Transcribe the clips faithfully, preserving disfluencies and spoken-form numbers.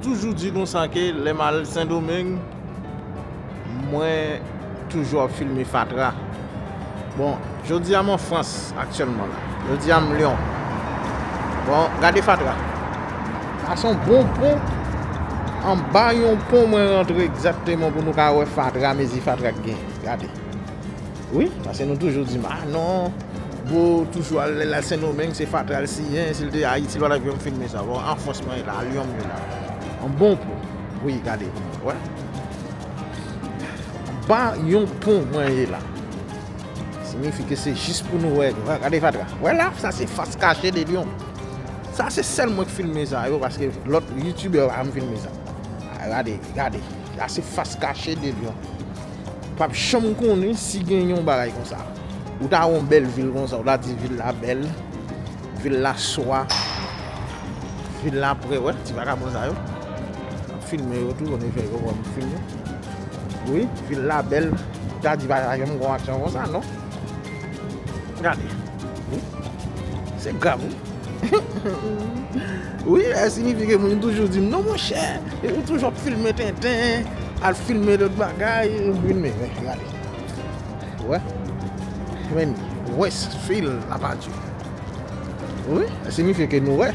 Toujou di nou sa ke lè m al Sendomeng, mwen toujou ap filme fatra. Bon, jodi a m an Frans aktyèlman la. Jodi a m Lyon. Bon, gade fatra. Sa se yon bon pon. Anba yon pon mwen rantre egzakteman pou nou ka wè fatra, mezi fatra k gen. Gade. Wi, paske nou toujou di m, ah non, Bo toujou al, lè l al Sendomeng, se fatra l siyen, si l te Ayiti, l pa t ap janm filme sa. Bon, an Frans mwen ye la, a Lyon m ye la. Yon bon pon. Wi, gade, wè. Anba yon pon mwen ye la. Siyifi ke se jis pou nou wè. Wè, gade fatra. Wè la, sa se fas kache de Lyon. Sa se sèl mwen k filme sa yo, paske lòt youtubè pa janm filme sa. Ah, gade, gade. Sa se fas kache de Lyon. P ap janm konnen si gen yon bagay konsa. Ou ta wè yon bèl vil konsa, ou ta di vil la bèl, vil la swa, vil la prè, wè, ti vagabon sa yo. M ap filme yo tou, konnen fè yo wè m filme. Wi, vil la bèl, ou ta di pa janm gon aksyon konsa, non? Gade. Wi. Se grav, wi. Wi, sa siyifi ke moun toujou di m, non, monchè, ou toujou ap filme tenten, al filme lòt bagay, filme, men, gade. Wè. Men, Westfield, Lapadieu. Wi, sa siyifi ke nou wè.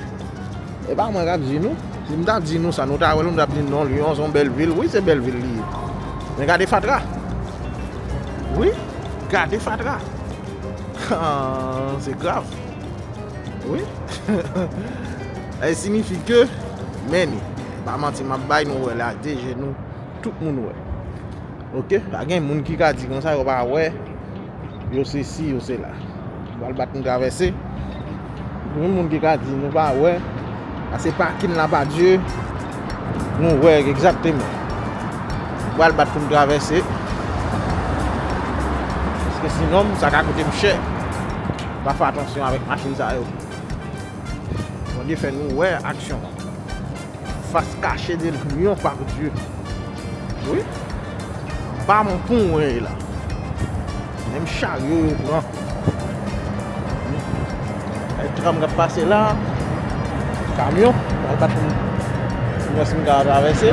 E pa mwen k ap di nou. Si m ta di nou sa, nou ta wè, nou t ap di non, Lyon se yon bèl vil. Wi, se bèl vil li ye. Men gade fatra. Wi, gade fatra. Ah, se grav. Wi. Sa siyifi ke, men, pa manti, m ap bay nou wè la, de je nou, tout moun wè. Oke? Pa gen moun ki ka di konsa, yo pa wè, yo sesi, yo sela. M pral bat nou travèse. Gen moun ki ka di nou pa wè, sa se pakin Lapadieu, nou wè egzakteman. M pral bat pou m travèse. Paske sinon, sa ka koute m chè. Pa fè atansyon avèk machin sa yo. Bondye fè nou wè aksyon an. Fas kache de Lyon, pardieu. Wi. Anba yon pon mwen ye la. Menm charyo yo pran. Ay, tram k ap pase la. Kamyon. Al bat pou mwen si m ka travèse.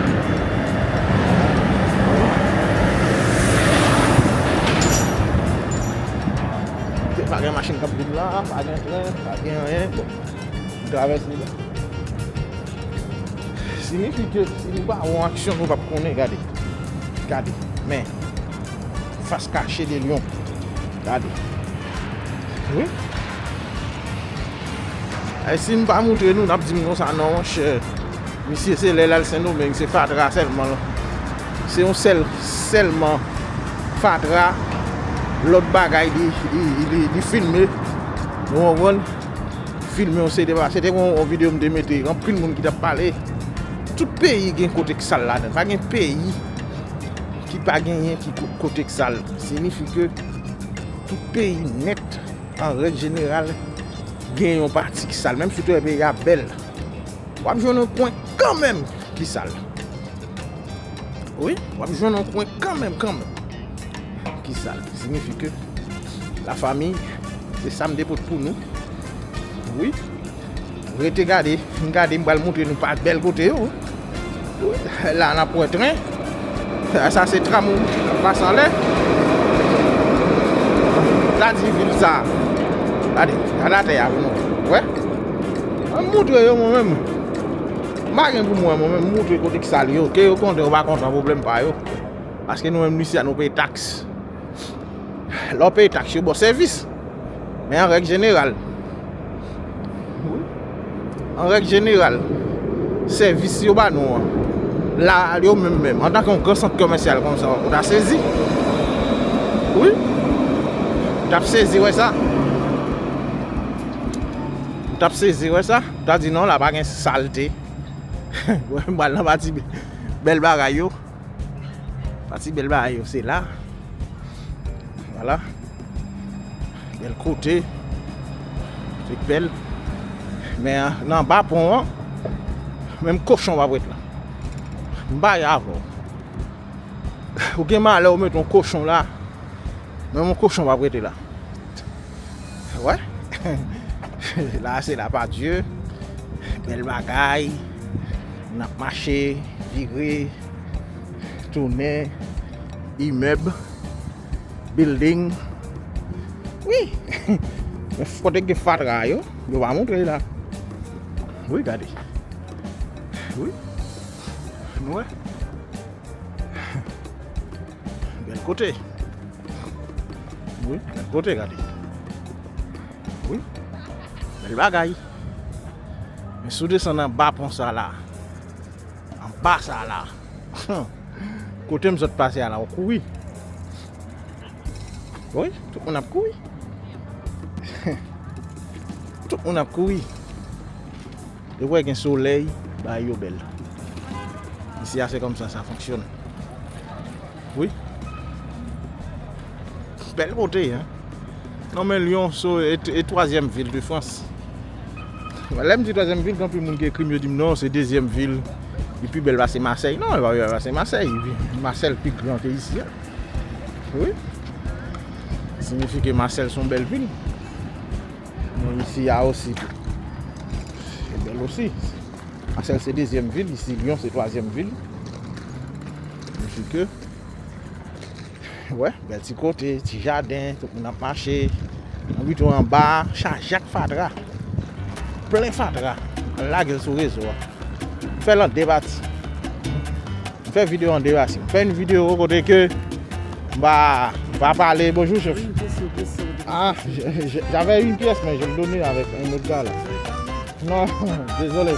Pa gen machin k ap vin la, pa gen tren, pa gen anyen. Bon. Travèse la. Siyifi ke si nou pa wè yon aksyon, nou p ap konnen. Gade. Gade. Men. Fas kache de Lyon. Gade. Wi. E si m pa moutre nou, n ap di m konsa, non, monchè. Misye se lè l al Sendomeng, se fatra sèlman. Se yon sèl, sèlman fatra. Lòt bagay, li, li, li, li filme. Nou konprann? Filme yon seri de bagay. Se te yon, yon videyo m te mete, anpil moun ki t ap pale. Tout peyi gen kote k sal ladan. Pa gen peyi ki pa genyen ki ko-, kote k sal. Siyifi ke tout peyi nèt, an règ jeneral, gen yon pati ki sal. Menm si w te wè peyi a bèl, w ap jwenn yon kwen kanmenm ki sal. Wi, w ap jwenn yon kwen kanmenm, kanmenm. Ki sal. Siyifi ke lafanmi, se sa m te pote pou nou. Wi. Rete gade, vin gade, m pral moutre nou pa bèl kote yo. Wi. La, n ap wè tren. Sa se tram k ap pase anlè. Sa di vil sa. Gade, gade atè a pou nou wè. An moutre yo mwen menm. M pa gen pou mwen, mwen menm, moutre kote k sal yo. Ke yo kontan, yo pa kontan, pwoblèm pa yo. Paske nou menm, isi a, nou peye taks. Lè w peye taks, yo ba w sèvis. Men an règ jeneral, an règ jeneral, sèvis yo ba nou an, la, yo menm menm, antanke yon gran sant komèsyal konsa, ou ta sezi. Wi. Ou t ap sezi wè sa. Ou t ap sezi wè sa. Ou ta di non, la pa gen salte. Mwen, m pral nan pati bèl bagay yo. Pati bèl bagay yo, se la. Vwala. Bèl kote. Se bèl. Men, nan ba pon an, menm kochon p ap ret la. M pare avè w. Ou gen malè, ou mete yon kochon la. Menm yon kochon p ap rete la. Wè. La, se Lapadieu. Bèl bagay. N ap mache, vire, tounen, imèb, building. Wi! Men kote gen fatra yo, yo pa montre la. Wi, gade. Wi. Nou wè? Bèl kote. Wi, bèl kote, gade. Wi. Bèl bagay. Men si w desann anba pon sa la, anba sa la, kote m sot pase a la, w kouri. Wi, tout moun ap kouri. Tout moun ap kouri. Depi w wè gen solèy, bagay yo bèl. Isi a, se kòmsa sa fonksyone. Wi. Bèl kote, hein. Non, men Lyon se e, e twazyèm vil de Frans. Lè m di twazyèm vil, gen anpil moun ki ekri m, yo di m non, se dezyèm vil. Li pi bèl pase Masèy. Non, li pa pi bèl pase Masèy. Epi Masèy pi gran ke isi a. Wi. Siyifi ke Masèy se yon bèl vil. Men isi a osi tou. Se bèl osi. Masèy se dezyèm vil, isi Lyon se twazyèm vil. Siyifi ke, wè, bèl ti kote, ti jaden, tout moun ap mache. Anvi tou anba, chaje ak fatra. Plen fatra. Al lage l sou rezo a. Fè l an de pati. M fè videyo an de pati. M fè yon videyo kote ke m pa, m pa pale. Bonjou, chèf. Une pièce, une pièce, une pièce. Ah, je, je, j'avais une pièce, mais je le donnais avec un autre gars là. Non, désolé.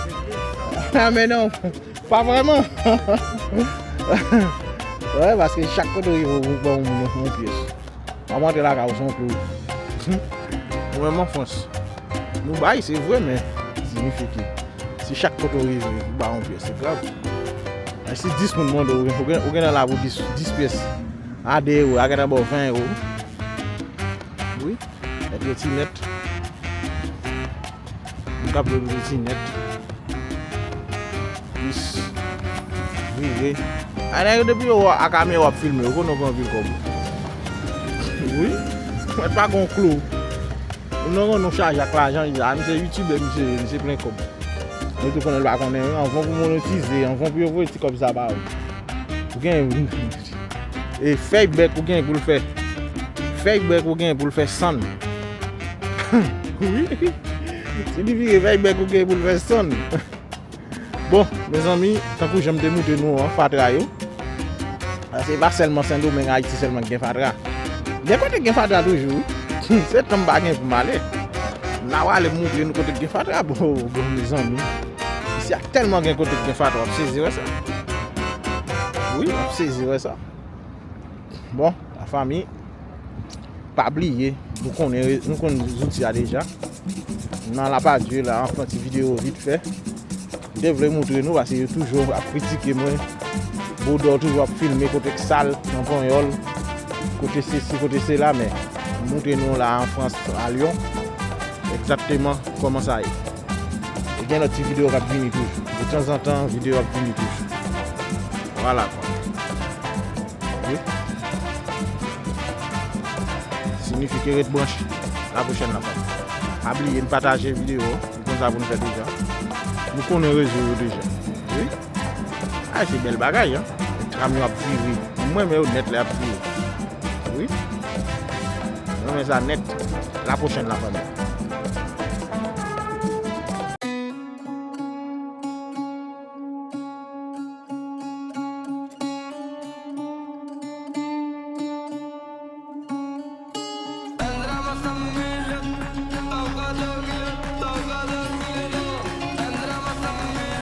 Ah, mais non, pas vraiment. Wè, paske chak kote w rive, ou ban yon moun yon pyès. W ap antre lakay ou, se yon klou. Ou menm an Frans. Nou bay, se vre, men siyifi ke si chak kote w rive, ou ba yon pyès, se grav. Men si dis moun mande w, ou gen, ou gen nan la pou dis, dis pyès a de ewo, a gentan ba w ven ewo. Wi, èt yo ti nèt. M t ap jwe ti nèt. Plis vire. A, nèg yo depi yo wè ak kamera w ap filme, yo konnen w gen anpil kòb. Wi. Mwen pa gon klou. Moun nan konnen w chaje ak lajan, li di, a, misye youtubè, misye, misye plen kòb. Mwen tou konnen l pa konnen, wi. Anvan pou monétize, anvan pou yo voye ti kòb sa ba ou. Ou gen e fèy bèk ou gen pou l fè. Fèy bèk ou gen pou l fè sann. Wi. Siyifi ke fèy bèk ou gen pou l fè sann. Bon, mezanmi, tankou jan m te montre nou an, fatra yo. Se pa sèlman Sendomeng, Ayiti sèlman ki gen fatra. Gen kote ki gen fatra toujou, wi. Se tan m pa gen pou m ale. M ta prale montre nou kote ki gen fatra. Bon, bon, mezanmi. Isi a tèlman gen kote ki gen fatra, w ap sezi wè sa. Wi, w ap sezi wè sa. Bon, lafanmi, pa bliye, nou konnen, nou konn zouti a deja. Nan la pa Dye la, an fè yon ti videyo vit fè. M te vle montre nou, paske yo toujou ap kritike mwen. Boudò toujou ap filme kote k sal, nan Panyòl, kote sesi, kote sela, men m montre nou la an Frans, a Lyon, egzakteman kòman sa ye. E gen lòt ti videyo k ap vini toujou. Detanzantan, videyo ap vini toujou. Vwala kwa. Wi. Siyifi ke ret branche. La pwochèn la, pa. Pa bliye n pataje videyo. Nou konn sa pou n fè deja. Nou konnen rezo yo deja. Wi. A, se bèl bagay, an. Tram yo ap vire. Mwen, men yo nèt lè ap vire. Wi. Mwen, men sa nèt. La pwochèn, lafanmi.